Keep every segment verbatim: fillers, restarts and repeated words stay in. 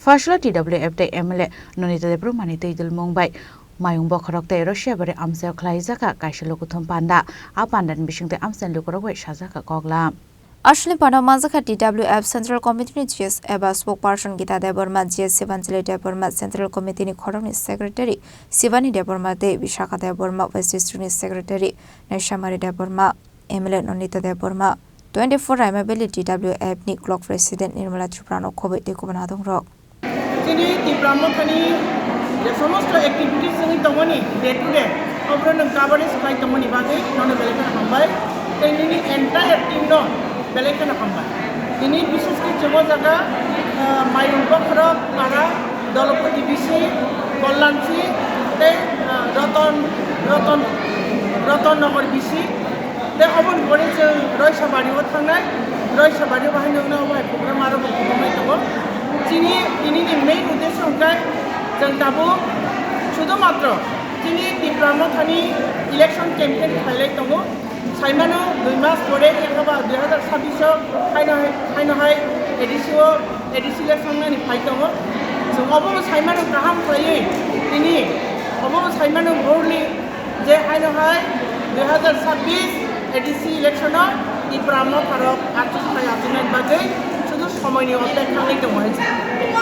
Phasla T W F tei M L A Nonita Debbarma ni twi dulmung bai Mayung Bokhorok tei Rosiabari amchaio khlaijak kaisa lukuthum panda. A pandani bisingtwi amchaini lukurok bai sajak kha koklam. Aswlni panda manjakha T W F Central Committee ni G S eba spokesperson Gita Debbarma, G S Sibanjali Debbarma, Central Committee ni khoroknwi Secretary Sibani Debbarma tei Vishakha Debbarma, West District ni Secretary Naisamari Debbarma, M L A Nonita Debbarma, twenty-four Raima Valley T W F ni Block President Nirmala Tripura no khobwi tei kubun adongrok. Chini Tipra Mothani je somosto activities wngwi tongmani day to day, oborok nwng coverage khlai tongmani bagwi nono belai kheno hambai. Tei nini entire team no belai kheno hambai. Tini bishesh khe chwng o jaga, ah, Mayung Bokhorok para, Dolopati B C, Kollanchi tei, ah, Roton, Roton, Roton Nagar B C. Tei oboni pore chwng Roisabari o thangnai, Roisabari o bahai nungna obo hai program aro bo khulumnai tongo. Chini tini ni main uddesho hwnkhe chwng tabuk sudhumatro chini Tipra Mothani election campaign khlailai tongo. Saimano dui mas pore ekhoba dui hazar sabbish o haino hai, haino hai A D C o, A D C election nani phai tongo. Chwng obo saimano kaham khlaiwi tini obo saimano borni je haino hai dui hazar sabbish A D C election o Tipra Motharok achuk khai achuknai bagwi sudhu somoini opekha wngwi tongo hai se.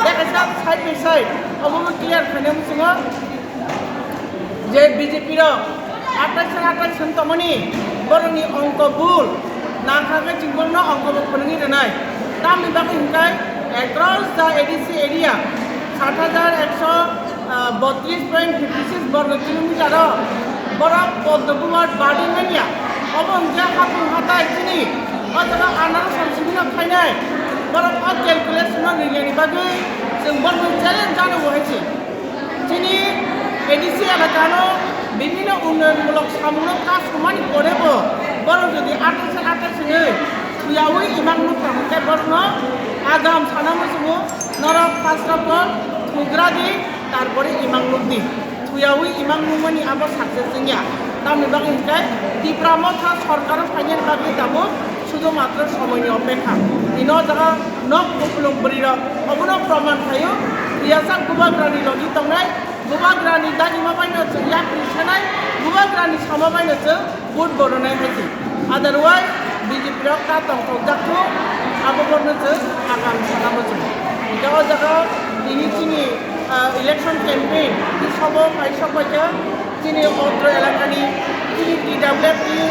Tei kaisa side by side obo bo clear khaina muchungo je B J P rok atais atais wng tongmani borokni ongko bul nangkha khe chwng borokno ongko bo phwnwngwi rwnai. Tamni bagwi hwnkhe across the A D C area sat hajar ekso ah, botris point fifty six borgo kilometer o borok poddo bubar badi manya. Obo hwnkhe hapung hatai chini o jaga anaro samsini no khainai. Borok o calculation no rinani bagwi chwng borokno challenge jano bo hai se. Chini A D C elaka no bibhinno unnoyon mulok samung no kash khumani pore bo borok jodi atais atais hwnwi thuyaui imang nukha hwnkhe borokno agam sana muchungo norok first of all thugra di. Tarpore imang nukdi, thuyaui imang nukmani abo success wngya. Tamni bagwi hwnkhe Tipra Motha sorkaro phainani bagwi tabuk sudhu matro somoini opekha. Tini o jaga nok kupulung bwrwirok obono proman khaio. Thuyasak Bubagrani logi tongnai, Bubagrani dagima baino chwng yapri sanai, Bubagrani sama baino chwng vote bo rwnai hai se. Otherwise, B J P rok ta tongthok jak thung, abo borno chwng agam sana muchung. Hingkhe o jaga tini chini, ah, election campaign ni sobo kaisa paikha chini otro elakani chini T W F ni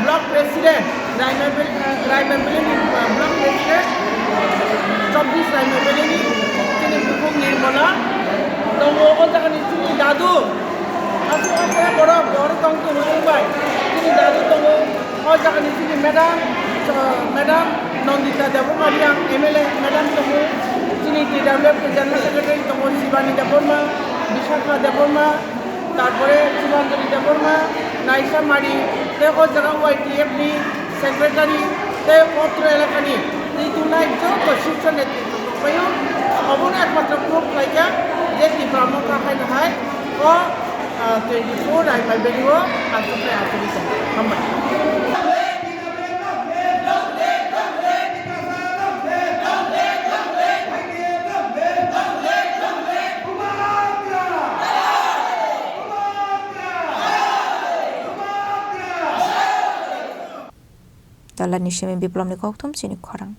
block president, Raimabel-, ah, Raimabelini, ah, block president, chobbish Raimabelini chini bukhuk Nirmala tongo, o jagani chini dadu. Aswk aswk borok, borok tong tongo bai. Chini dadu tongo, o jagani chini madam, so, madam Nandita Debbarma Reang, M L A madam tongo, chini T W F ni general secretary tongo, Shivani Debbarma, Vishakha Debbarma, tarpore Shivanjali Debbarma, Naisa Mari, tei o jaga Y T F ni secretary, tei otro elakani twi tongnai joto shirso netrito tongpaio, obono ekmatro proof khlaikha je Tipra Motha haino hai o, ah, twenty-four Raimabeli o achuknai achugwi tong. Hambai. Dalani simi Biplomni kokthum chini khorang.